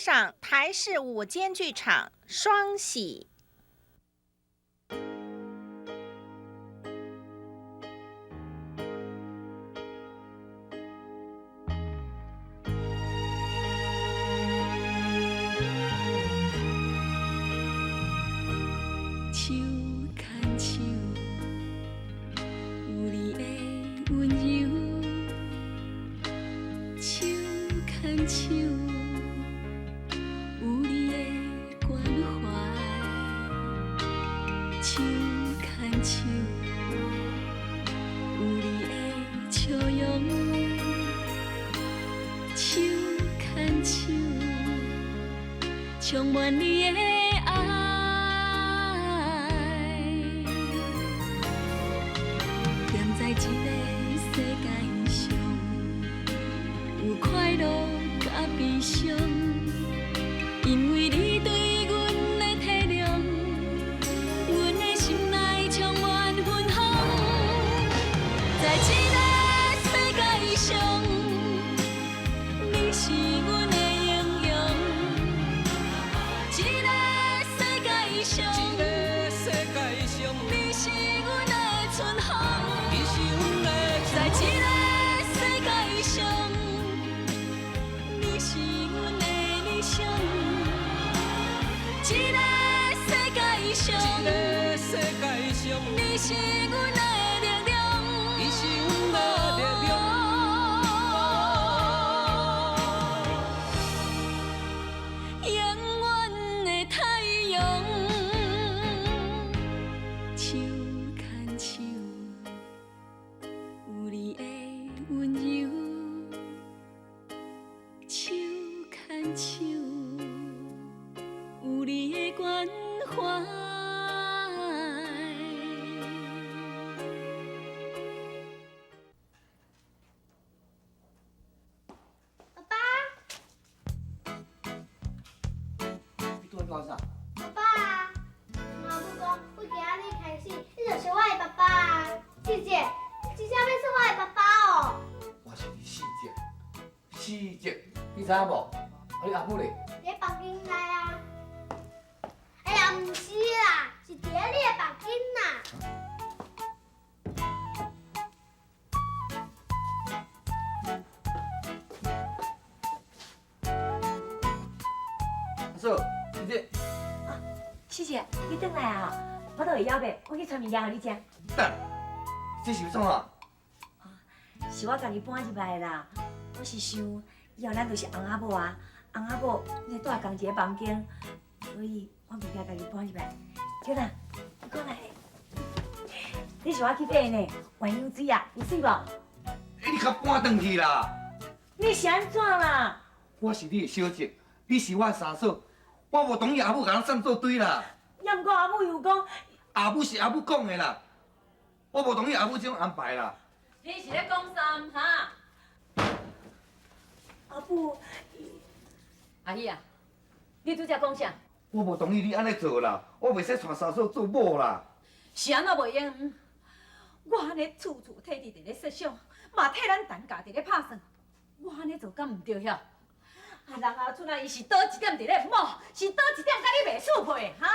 赏台視午間劇場《雙喜》。手牽手，有你的溫柔；手牽手，有你的關懷；手牽手，有你的笑容；手牽手，充滿你的愛。踮在這個世界上，有快樂佮悲傷，因為你對阮的體諒，阮的心內充滿芬芳。在這個世界上，你是阮的英雄。這個世界上，你是阮的春風。在這個世界上，你是阮的理想。這個世界上，你是阮的力量。永遠的太陽，手牽手，有你的溫柔；手牽手，有你的關懷。爸爸，你拄仔讲啥？爸爸，阿母講，對今仔日開始，你就是我的爸爸。姐姐，你真正欲做我的爸爸哦？我是你四姐，四姐，你知影無？啊，你阿母咧？佇房間內啊。哎呀，毋是啦，是佇咧你的房間啦。阿嫂，你這師姐，你轉來啊？肚會枵袂？我去揣物件予你食。等，這是創啥？是我家己搬入來的啦。我是想，以後咱就是翁仔某啊，翁仔某應該住仝一个房間，所以我物件家己搬入來。小蘭，你過來。這是我去買的呢，鸳鸯水啊，有媠無？欸，你較搬轉去啦！你是按怎啦？我是你的小叔，你是我的三嫂，我無同意阿母共咱送做堆啦。也毋過阿母又講，阿母是阿母講的啦，我無同意阿母這種安排啦。你是咧講啥哈？阿母，阿喜啊，你拄才講啥？我無同意你按呢做啦，我袂使娶三嫂做某啦。是按怎袂用？我按呢處處替你佇咧設想，嘛替咱陳家佇咧拍算，我按呢做敢毋對遐？啊，人阿春啊，伊是佗一點佇咧毋好，是佗一點佮你袂相配哈？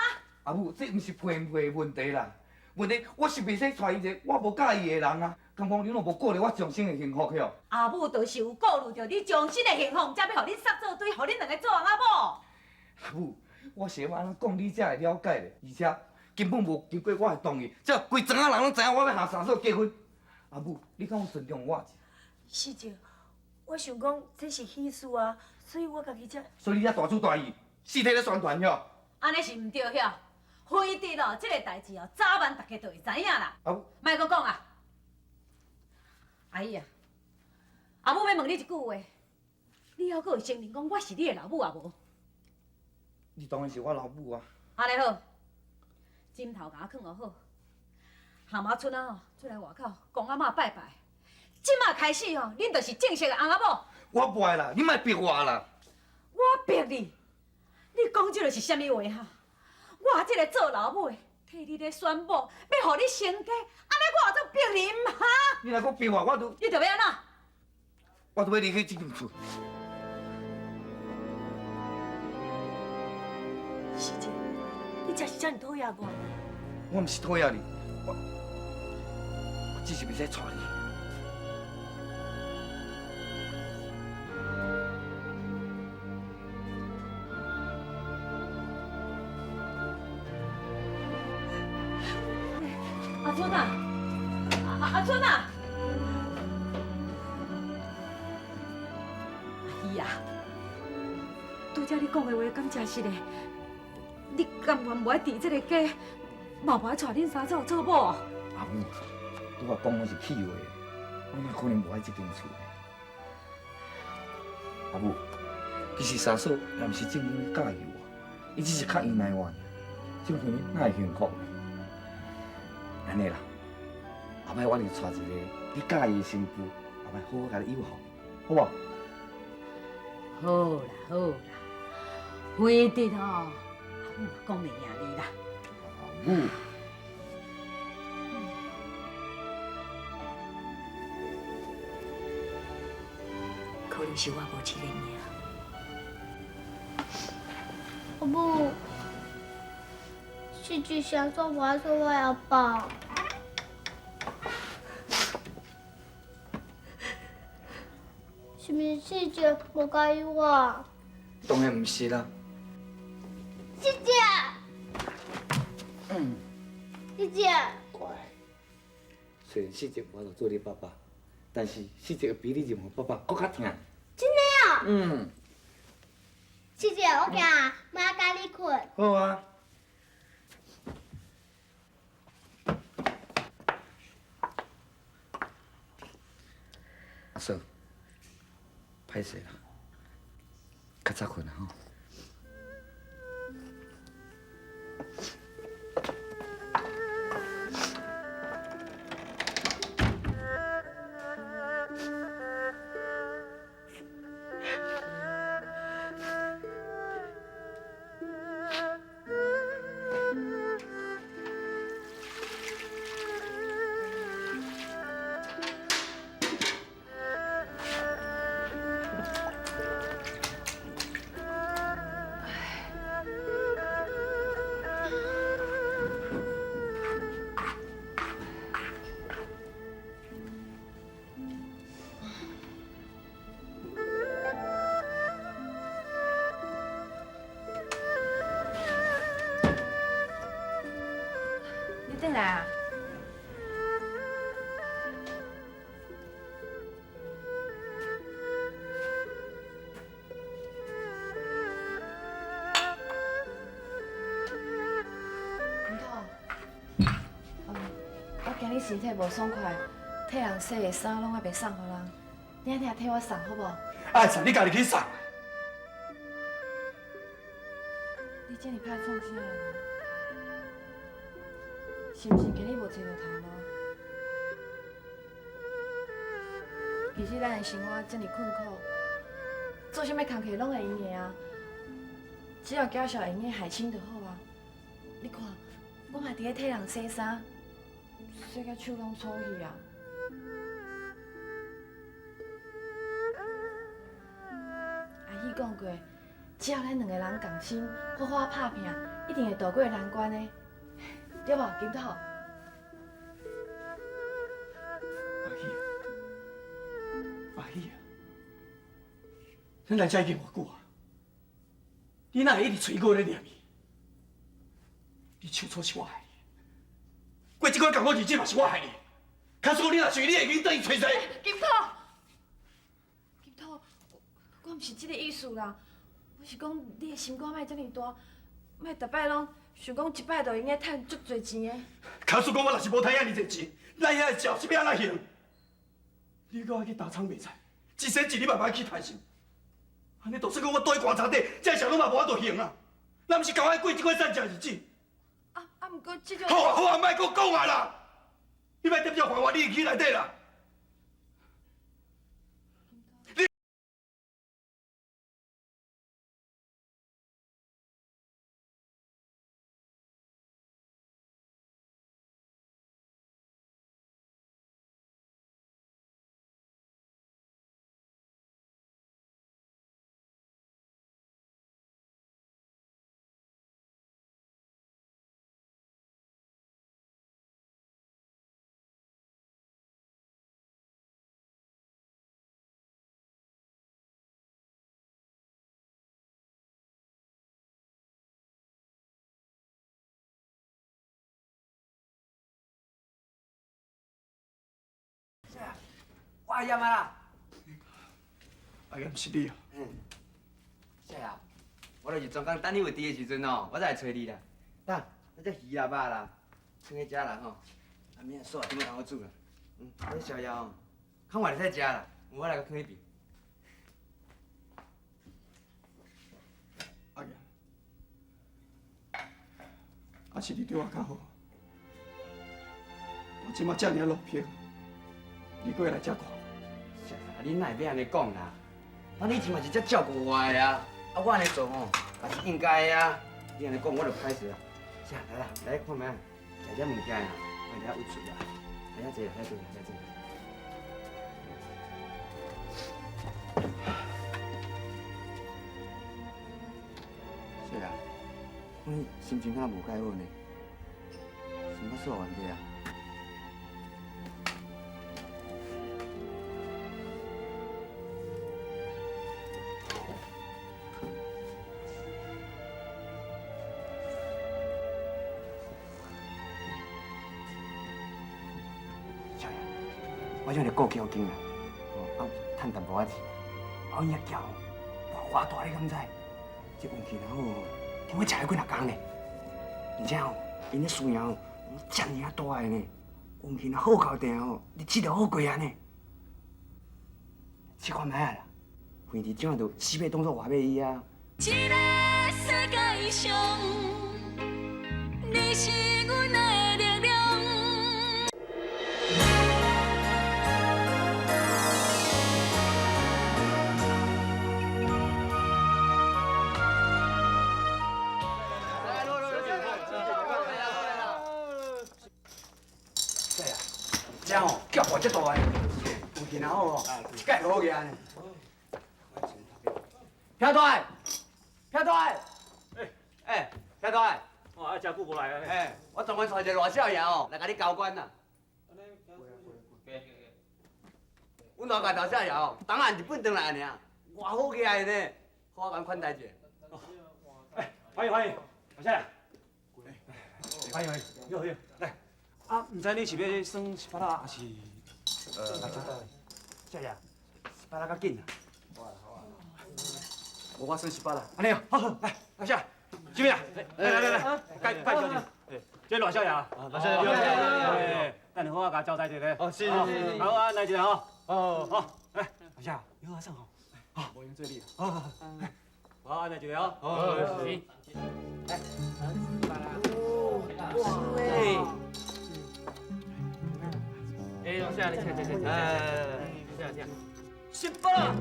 阿母，這毋是配毋配的問題啦，問題我是袂使娶伊一個我無佮意的人啊。敢講恁攏無顧慮我終身的幸福許？阿母就是有顧慮著你終身的幸福，才欲予恁捒做堆，予恁兩个做翁仔某。阿母，我是欲按怎講你才會了解咧，而且根本無經過我的同意，這規庄仔人攏知影我欲和三嫂結婚。阿母，你敢有尊重我？師姐，我想講這是喜事啊，所以我家己才…… 所以你才大主大意，四體咧宣傳許？按呢是毋對許，非得哦，這个代誌哦，早晚大家就會知影啦。阿母，莫閣講啊！阿姨啊，阿母欲問你一句話，你猶閣會承認講我是你的老母啊無？你當然是我老母啊！按呢好，枕頭共我囥予好，下暝春仔吼出來外口，公阿嬤拜拜。這馬開始吼，恁就是正式的翁仔某。我袂啦，你莫逼我啦！我逼你？你講這个是啥物話哈？我這个做老母的，替你咧選某，欲予你成家，按呢我會做逼你毋哈？你若閣逼我，我就…… 你就欲按怎？我就欲離開這間厝。世杰，你真是遮爾討厭我。我毋是討厭你，我只是袂使娶你。阿春啊，阿春啊，阿喜啊，拄才你講的話敢真實的？你甘願無愛佇這个家，嘛無愛娶恁三嫂做某？阿母，拄仔講攏是氣話，我哪可能無愛這間厝呢？阿母，其實三嫂也毋是正經喜歡我，伊只是較依賴我爾。這種婚姻哪會幸福呢？按呢啦，後擺我就娶一个你喜歡的新婦，後擺好好共你養好，好無？好啦好啦，非得吼，阿母嘛講袂贏你啦。阿母。可能是我無這個命。阿母，世杰想說無愛做我阿爸，是毋是世杰無佮意我？當然毋是啦。世杰，世杰，乖，雖然世杰無法度做你爸爸，但是世杰會比你任何爸爸閣較疼。真的哦？嗯。世杰，我驚媽佮你睏。好啊。阿嫂，歹勢啦，較早睏啦吼。你轉來啊！金土，我今日身體無爽快，替人洗的衫攏還袂送予人，你聽替我送好無？愛送你家己去送。你這麼歹創啥？是毋是今日無揣著頭路？其實咱的生活這麼困苦，做啥物工課攏會用的啊。只要減少會用害親就好啊。你看，我嘛佇咧替人洗衫，洗甲手攏粗去啊。阿喜講過，只要咱兩個人仝心，好好拍拚，一定會渡過難關的。對無，金土？阿喜，阿喜啊，咱來遮已經偌久啊？你哪會一直喙佫咧念伊？你手粗是我害你，過這款艱苦日子嘛是我害你。假使講你若想，你會去轉去揣誰？金土，金土，我毋是這個意思啦，我是講你的心肝莫遮爾大，莫逐擺攏想講一擺就會用得趁足濟錢的。假使講我若是無趁遐爾濟錢，咱遐的食是欲按怎行？你閣愛去打仓賣菜，一生一日嘛袂去貪心。按呢，就算講我蹛佇棺材底，這社攏嘛無法度還啊！咱毋是共愛過這款散食日子。啊，毋過這種…… 好啊好啊，莫閣講啊啦！你莫踮遮煩我，你去內底啦。我阿炎啊啦。阿炎是你啊？嗯。少爷，我就是专工等你有伫的时阵哦，我才会揣你啦。啦，咱这鱼啦肉啦，囥咧遮啦吼。啊，明仔煞点仔通好煮啦。嗯，这宵夜吼，较晚会使食啦，我来佮囥彼边。阿炎，还是你对我较好。我这马遮尔啊落魄，你阁会来遮看我？少爷，你哪会欲按呢讲啦？啊，你以前嘛是遮照顾我的啊，啊，我按呢做吼，嘛是应该的啊。你按呢讲，我就歹势啊。啥，来啦，来看觅啊，食这物件啊，莫伫遐郁喙啊。来遐坐，遐坐，遐坐。少爷，阮心情敢若无介好呢，是毋捌啥问题啊？少爷，我种个股票经啊，哦，啊，趁淡薄仔钱，啊，阮遐叫，偌大你敢知？这运气若好哦，听讲食了几若工呢，而且哦，𪜶咧输赢哦，遮尔啊大个呢，运气若好够定哦，日子就好过啊呢。试看觅啊啦，惠弟这样就死欲当作活欲伊啊。这个世界上，你是阮的力量。这吼叫大这大个，运气若好哦，一届好个呢。飘大，飘大，哎，飘大，哦，啊，真久无来啊！哎，我专门带一个赖少爷哦，来共你交关啦。阮老家大少爷哦，当晚日本转来尔，偌好起来呢，好好共款待者。哎，欢迎欢迎，老少爷，欢迎欢迎，你好你好，来。啊，毋知你是欲耍西巴拉，还是？少爷，西巴拉较紧啊。好啊好啊。无我耍西巴拉。按呢哦，好好，来，老少，这边啊，来来来来，介介绍一下，这赖少爷，赖少爷，哎，等下好啊，共交代一下。哦，是是是。好啊，来一个吼。哦，好，来，老少，你好啊，耍吼。好，无用做你。好好，好，按来一个哦。好，是。来，哇，喂。哎，老少，你请，请，请，请，请，请，十八啦！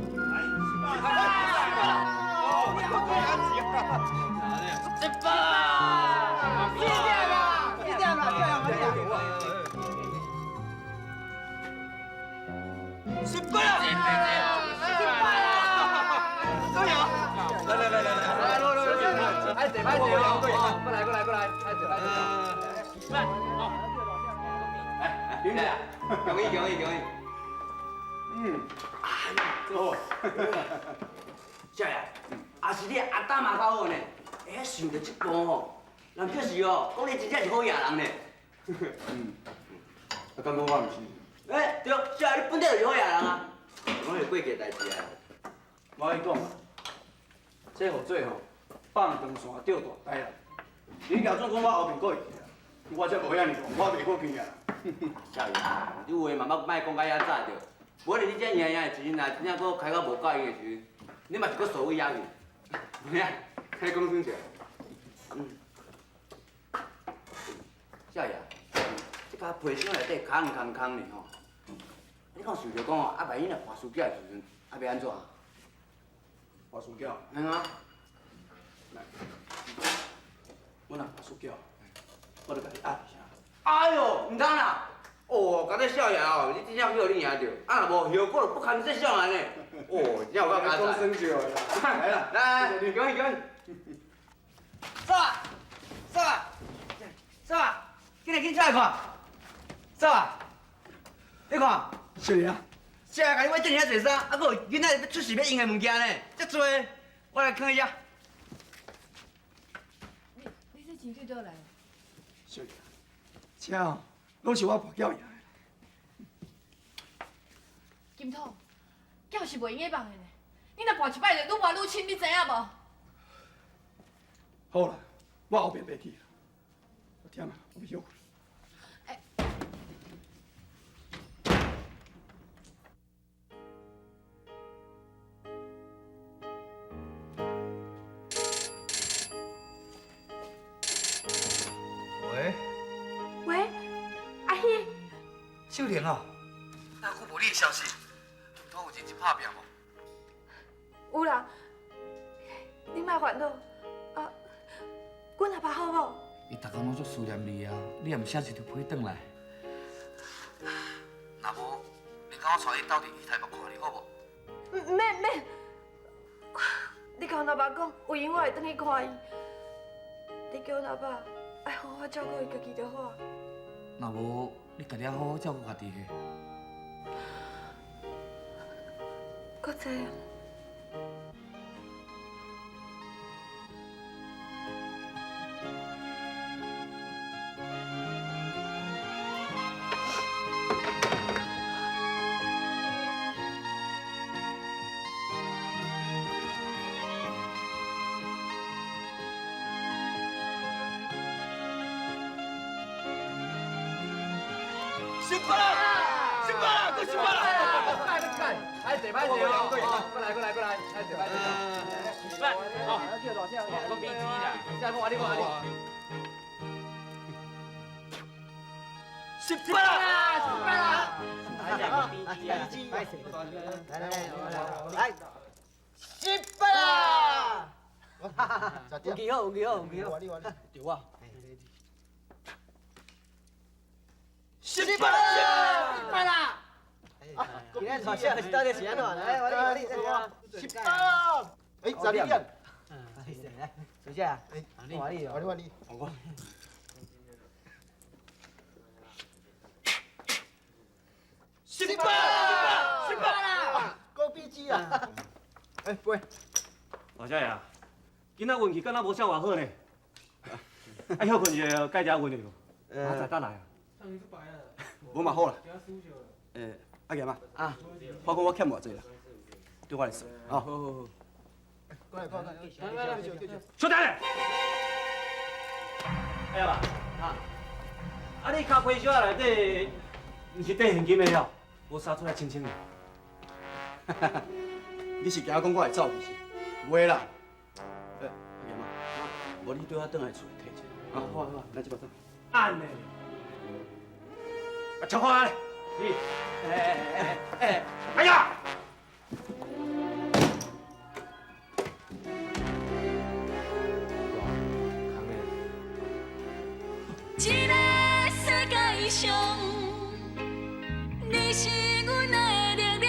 十八啦！四点啦！四点啦！十八啦！十八啦！加油！来来来来来，来来来来，爱坐爱坐哦，过来过来过来，爱坐爱坐。来，好。来，林姐。恭喜恭喜恭喜！嗯，哎，做好。少爷，也是你阿胆嘛较好呢，会晓想到这步吼，人确实哦，讲你真正是好野人呢。嗯，啊，敢讲我毋是？欸，对，少爷你本来就是好野人啊，讲是过去的代志啊。我跟你讲啊，这号做吼，放长线钓大呆啦。你假装讲我后面阁会去啊，我才无遐尔戆，我袂阁去啊。少爷，你有话嘛莫讲到遐早著，无你这赢赢的时阵，若真正阁开到无够用的时阵，你嘛是阁数位压去。有影，开讲耍者。嗯。少爷，这间皮箱内底空空空的吼，你敢有想著讲哦，啊万一若破输缴的时阵，啊欲按怎？破输缴？嗯啊。来，我若破输缴，我就共你压一下。哎哟，毋通啦！哦，共这少爷哦，你真正去予你赢著，啊若无后果就不堪设想按呢。哦，真正有够佳哉。来啦，来来，恭喜恭喜！走啊，走啊，走啊！紧来紧出来看，走啊！你看，少爷，少爷共你买遮尔啊济衫，啊，阁有囡仔欲出世欲用的物件呢，遮济，我来囥一下。你这钱对佗来？少爷，这哦，拢是我跋筊赢的。金金土，囝是袂用得放的呢。你若跋一摆就愈跋愈深，你知影无？好啦，我后壁袂去啦，我忝啊，我欲歇睏。喂，喂，阿希，秀玲哦，哪久无你的消息？金土有认真拍拼无？有啦，你莫烦恼，啊，阮阿爸好无？伊逐工拢足思念你啊，你也毋写一张批转来。若无，你共我带伊斗阵去台北看你好无？免免，你共阮阿爸讲，有闲我会转去看伊。你叫阮阿爸爱好好照顾伊家己就好。若无，你家己好好照顾家己的。阁济啊！失败啦！失败啦！阁失败啦！歹势歹势哦！过来过来过来，歹势歹势。来，好，讲比钱啦，下讲你讲你。失败啦！失败啦！来来来来，失败啦！运气好，运气好，运气好。对啊。失败啦！失败啦！今日大小是到底是按怎？来，我你我你，失败啦！哎，12点。来，水姐，我你，我你我你，我。失败啦！失败啦！高飞机啊！哎，喂，老少爷，今仔运气敢若无啥偌好呢？爱歇困一下，改日运气无？明仔载来啊。无嘛好啦。阿强啊，啊，我讲我欠偌济啦，对我来算。好好好。过来过来，来来来，稍等下。哎呀，啊，啊你跤皮箱内底，毋是缀现金的哦，无啥出来清清的。你是惊讲我会走去是？袂啦。阿强啊，无你对我转来厝里提一下。啊，好啊好啊，来这边转。按呢？啊，超快来！是。哎哎呀！这个世界上，你是阮的力量。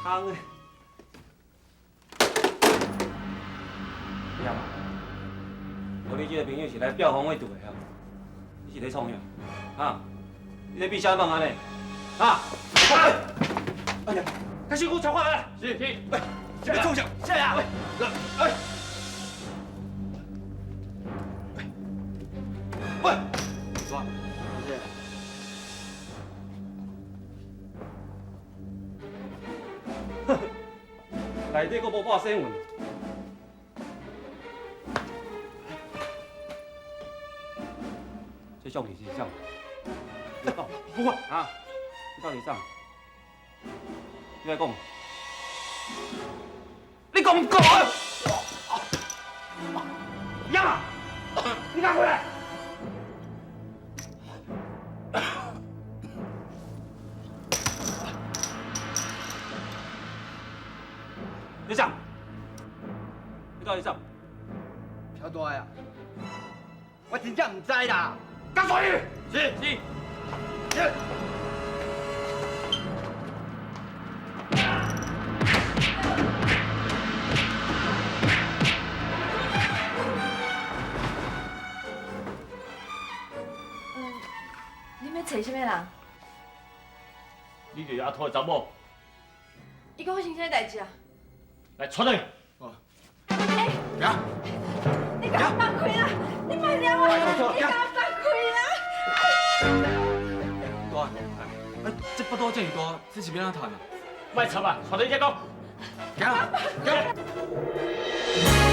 空的。你嘛？无你这个朋友是来吊风尾住的啊？你是咧创啥？啊？你咧比啥物安呢？啊！哎呀，开始给我传话来。是是。喂，这边创啥？啥呀？喂，哎，喂，抓，谢谢。内底阁无半仙运。这相片是啥？不管啊，你到底啥？你来讲，你讲唔讲啊？呀！你敢回来？你啥？你到底啥？飘大呀！我真正唔知啦。干啥去？是是。是。你欲揣啥物人？你就是阿土的查某。伊阁发生啥代志啊？来，带转去。欸。行。你共我放開啦！你莫掠我！你共我放開啦！大，哎，這腹肚這麼大，這是欲按怎趁啊？莫吵啊，帶你這講。行，行。